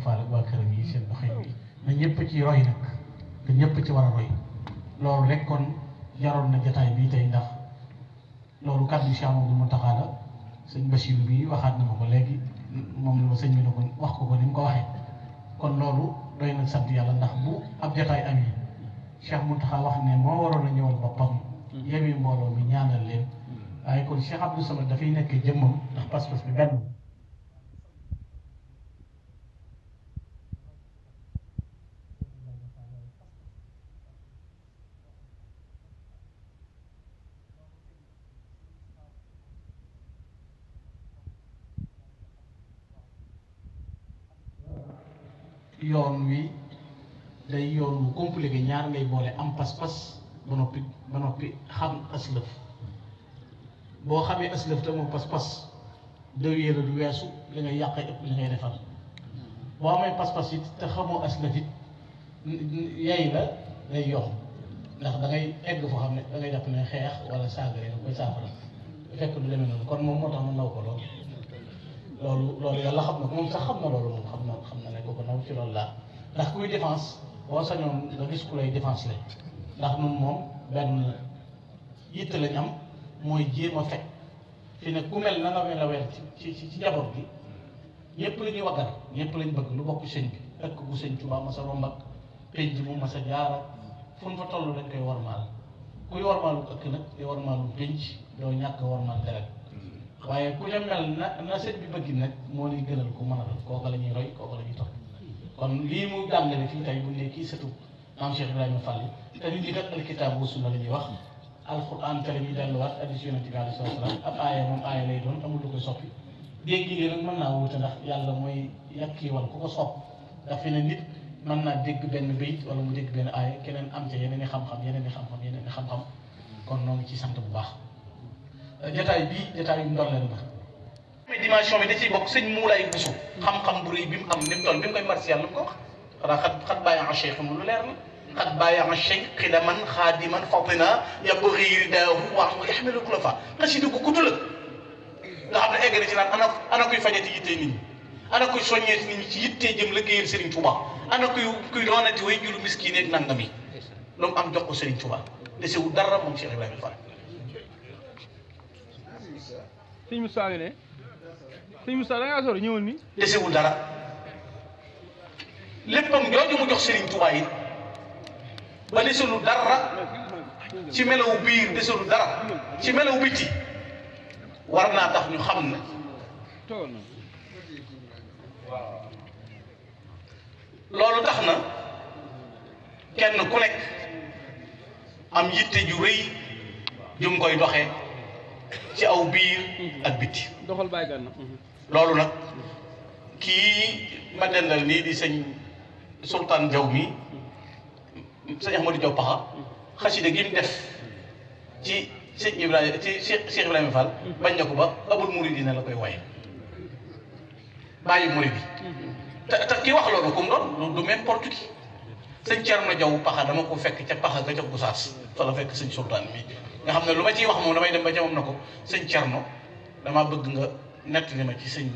Fall ak waa këram yi seen doxin bi na ñëpp ci roy nag te ñëpp ci war a roy loolu rek kon jaroon na jotaay bii tey ndax loolu kàddu Cheikh Mamadou Mountakha la sëñ Bachirou bi waxaat na ma ko léegi moom la sëñ bi ne ko wax ko ni mu ko waxee kon loolu doy na sant yàlla ndax bu ab jotaay amee Cheikh Mountakha wax ne moo waroon a ñëwal boppam yewi mbooloo mi ñaanal leen waaye kon Cheikh Abdou Samad dafay nekk jëmmam ndax pas-pas bi benn yoon wi day yoon wu compliqué ñaar ngay boole am pas-pas ba noppi xam aslëf boo xamee aslëf te moom pas-pas dëwee la du weesu li ngay yàq ëpp li ngay defal boo amee pas-pas it te xamoo aslëf it yay la day yox ndax da ngay egg foo xam ne da ngay jàpp ne xeex wala saagare nga koy saafara fekk du demee noonu kon moom moo tax mu naw ko loolu yàlla xam na ko moom sax xam na loolu moom xam na ne ko naw ci loolu laa ndax kuy défense boo sañoon nga gis ku lay défense la ndax nun moom benn yitte lañ am mooy jéem a fekk fi ne ku mel na nga mel a weer ci njaboot gi ñëpp la ñuy waggar ñëpp lañ bëgg lu bokk sëñ bi ëkk bu sëñ Tuubaa ma sa romb ak penc mu ma sa jaara fu ñu fa toll dañ koy warmaal kuy warmaalu ëkk nag di warmaalu penc doo ñàkk warmaal deret waaye ku ne mel na sëñ bi bëgg nag moo lay gënal ku mën a def kooka la ñuy roy kooka la ñuy topp kon lii mu jàngale fii tey bu ne kii sëtu maam Cheikh Ibrahima Fall te nit ñi kat alkitaab wa sunna la ñuy wax alquran te la ñuy delluwaat hadiis Yonent bi alayhi salaam ab aaya moom aaya lay doon amul lu koy soppi dégg gi nag mën naa wuute ndax yàlla mooy yàkkiiwal ku ko sopp ndax fi ne nit mën naa dégg benn bayit wala mu dégg benn aaya keneen am ca yeneen i xam-xam kon noo ngi ci sant bu baax jataay bii jataay yu ndorleen la mais dimension bi da ciy bokk sëñ Moulay Bousso xam-xam bu rëy bi mu am ni mu toll bi mu koy martial lu mu ko wax xanaa xat bàyyi en cheikh mu lu leer la xat bàyyi en cheikh xidaman xaadiman fatina yabghi ridaahu wa yaxmilu kulafa xasida ko gudd la nga xam ne egg na ci naan ana kuy fajati yittee nit ñi ana kuy soññeeti nit ñi ci yittee jëm liggéeyal Serigne Touba ana kuy doonati way juru miskiin ak nangam yi lu mu am jox ko Serigne Touba desewu dara moom Cheikh Ibrahima Fall. sëñ Moussa nga ne sëñ Moussa da ngaa sori ñëwal ni desewul dara léppam jooju mu jox Serigne Touba yi ba deselu dara ci melawu biir deselu dara ci melawu bitti war naa tax ñu xam ne loolu tax na kenn ku nekk am yitte ju rëy jum koy doxee ci aw biir ak bitti doxal bàyyi gan na loolu nag kii ma dendal nii di sëñ Sultaan Jaw mi sëñ Ahmadou Jaw Paxa xasida gi mu def ci sëñ Ibrahima ci Cheikh Ibrahima Fall bañ na ko ba abul muridina la koy woye bàyyi murid bi te ki wax loolu comme doon du n'importe qui sëñ Cerno Jaw Paxa dama ko fekk ca Paxa ga ca Gusaas fa la fekk sëñ Sultaan mi nga xam ne lu ma ciy wax moom damay dem ba ca moom na ko sëñ Cerno damaa bëgg nga nettali ma ci sëñ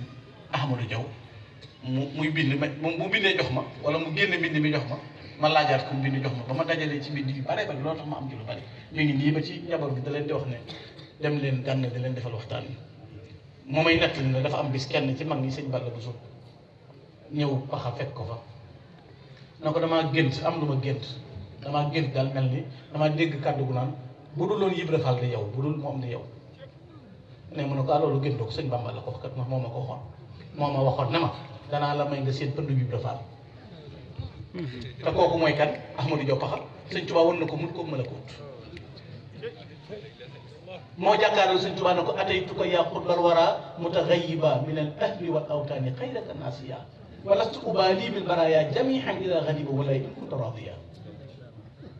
Ahmadou Jaw muy bind mu bindee jox ma wala mu génne mbind mi jox ma laajaat ko mu bind jox ma ba ma dajalee ci mbind yu bare bari loolu tax ma am ci lu bari ñu ngi nii ba ci njaboot bi da leen di wax ne dem leen gànn di leen defal waxtaan bi moo may nettali ne dafa am bis kenn ci mag ñi sëñ Balla Bousso ñëw Paxa fekk ko fa na ko damaa gént am lu ma gént damaa gént daal mel ni damaa dégg kàddu gu naan bu dul loon Ibra Fall di yow bu dul moom di yow ne mu ne ko loolu géntoo ko sëñ Bamba la ko wax kat moo ma ko waxoon moo ma waxoon ne ma danaa la may nga seen pënd Ibra Fall te kooku mooy kan Ahmadou Diaw Paxa sëñ Tuubaa wan na ko mun ko mën a koot moo jàkkaarloo sëñ Tuubaa ne ko ataytu ko yaa xutbal wara mutaxayiba min al ahli wal awtaani xayraka naasiya walastu ubaali bil baraaya jamihan ila ghadiba wala in kunta radiya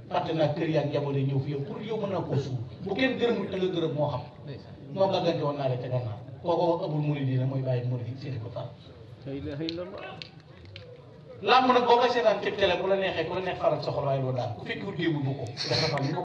fàtte naa kër yaa njaboot ñëw fi yow pour yow mën naa koo suuf bu kenn gërëmul da nga gërëm moo xam moom la gante woon naa la ca gannaaw kooku wax abul muridina mooy bàyyi murid yi seeni ko Fall làmb nag boo ko seetaan ci télé bu la neexee ku la neex faral soxla waaye doo daan ku fekkiwul démb bu ko